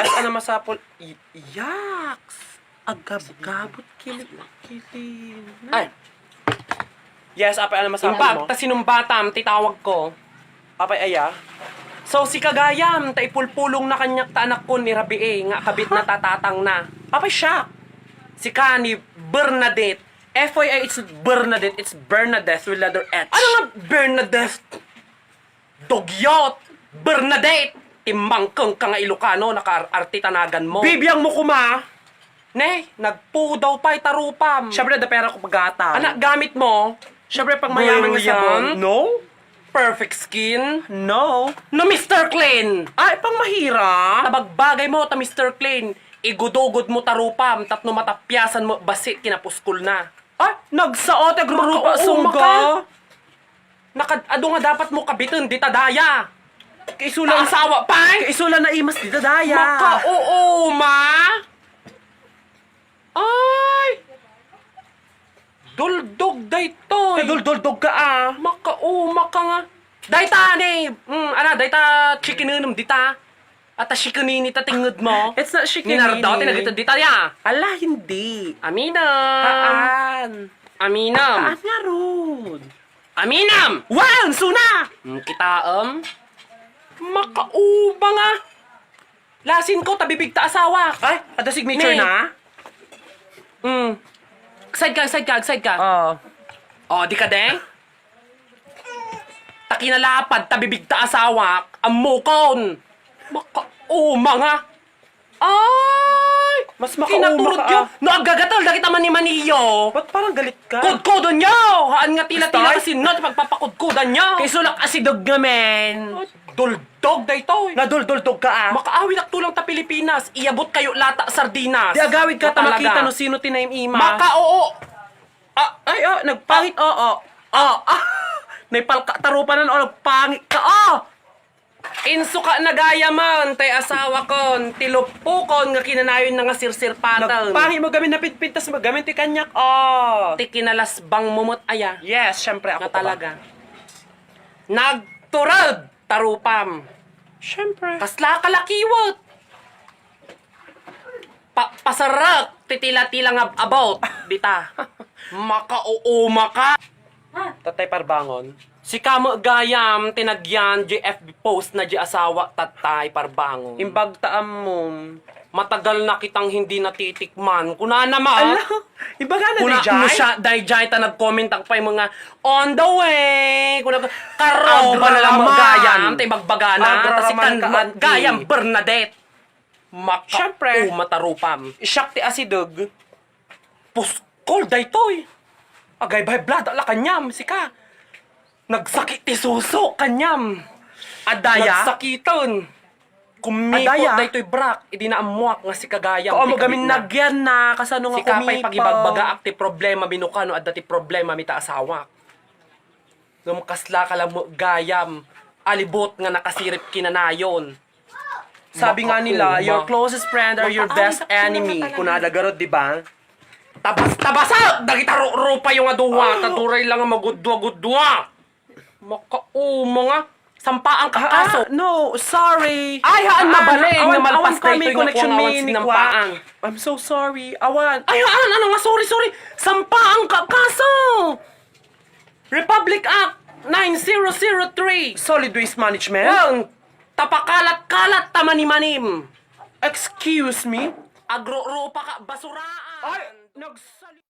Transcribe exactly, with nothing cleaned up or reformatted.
As-, ano masapul? Y-, yaks! Agabgabot kili-, kili-, Ay! Yes, apay, ano masapul Imbag mo? Ta sinumbatam ti tawag ko. Apay, aya? So, si kagayam, ta ipulpulong na kaniak ta anakkon ni Rabii nga akabit na ta tatang na. Apay siya? Sika ni Bernadette. F Y I, it's Bernadette, it's Bernadette with letter H. Ano nga Bernadette? Dugyot! Bernadette! Timmangkeng ka nga Ilocano, nakaar-arte ta nagan mo. Bibiang mo kuma! Ne, nagpudaw pay ta rupam. Siyempre, da pera ko pagata. Anak gamit mo? Siyempre, pang mayaman nga sabon. Brilliant. No? Perfect skin? No. No, Mister Clean! Ay, pang mahira? Tabagbagay mo ta Mister Clean. Igudugod mo ta rupam, tapno matapiasan mo, basi kinapuskol na. Ay, nagsaot, agrurupa, Makauma sungga. Ka. Nakad-, adu nga dapat mo kabiten, dita daya. Kaisula. Ta asawa pay? Kaisula na imas dita daya. Makauuma? Ay! Duldog daytoy. Kadulduldog ka, ah. Makauma ka nga. Dayta ni, mm, ana, dayta chicken dita. At a chicken ta tinged mo. It's not chicken. Ni Nardo, tinagitan dita ya. Ala, hindi. Amina. Haan. Amina. Haan nga rod. Aminam! Wan! Suna! Hmm, kitaem? Makauba nga! Lasin ko, tabibig ta asawa. Ay, ada signature Ne. Na? Hmm. Side ka, side ka, side ka. Oo. Oh, di ka de? Takinalapad, tabibig ta asawa, ammokon. Makauma nga. Ay! Mas makauma ka, ah. No, agagatel dagita manimaniyo. Ba't parang galit ka? Kudkudon yo! Haan nga tila-tila kasi no, pagpapakudkudan yo. Kay sulak asidog nga, men. Duldog daytoy. Nadulduldog ka, ah. Makaawit ak tulang ta Pilipinas, iyabot kayo lata sardinas. Di agawid ka ta makita no sino ti naim-ima. Maka, oo. Ah, ay, oh, nagpangit, oo. Ah, ah. Naipalka tarupanan, oh, nagpangit ka, oh. Insuka na gayamen tay asawakon, ti luppokon nga kinanayon na nga sirsirpaten. Nagpangit mo gamin napitpintas mo gamin ti kaniak, ah. Ti kinalasbang mo met aya. Yes, syempre, ako Nga pa ba? Talaga. Nagtured tarupam. Syempre. Kasla ka lakiwet. Pa-, pasarek ti tila-tila nga ab-, about dita. Makauuma ka. Tatay Parbangon. Sika met gayam ti nagyan di F B post na di asawa, Tatay Parbangon. Imbag ta ammom. Matagal na kitang hindi natitikman. Kunana ma. Ala, ibaga na Kuna, di jay? No siya, dayjay ta nag-comment ak pay mga on the way. Kuna, karo, Agraraman. Bala lang met gayam, ta ibagbaga na. Agraraman ta si kan-, ka, auntie. Gayam, Bernadette. Maka-, Siyempre. O, matarupam. Siak ti asideg. Puskol daytoy. Agay, bay, blada la kaniam, sika. Nagsakit ti suso kaniam. Adaya? Nagsakiten. Kumiko Adaya? Daytoy brak, idi naammuak nga sika gayam Kung ti mo gamin kabitna. Nagyan na, kasano nga Sika pay kumiko? Pagibagbagaak ti problema mi no kano adda ti problema mi ta asawak. Ngem kasla ka lang met gayam, alibot nga nakasirip kinanayon. Sabi nga nila, your closest friend are your best enemy. Kunada garud, di ba? Tabas-tabasa! Dagita ru-, rupayo nga duwa, ta turay lang nga magudwa-gudwa. Makauma nga. Sampaan ka kaso. Ah, ah, no, sorry. Ay, haan, mabalin nga malpas daytoy nga kuwang awan sinampaan. I'm so sorry. Awan. Ay, haan, ano nga, sorry, sorry. Sampaan ka kaso. Republic Act nine zero zero three. Solid Waste Management? Wan, tapakalat-kalat ta manimanim. Excuse me? Agrurupa ka, basuraan. Ay, nagsali-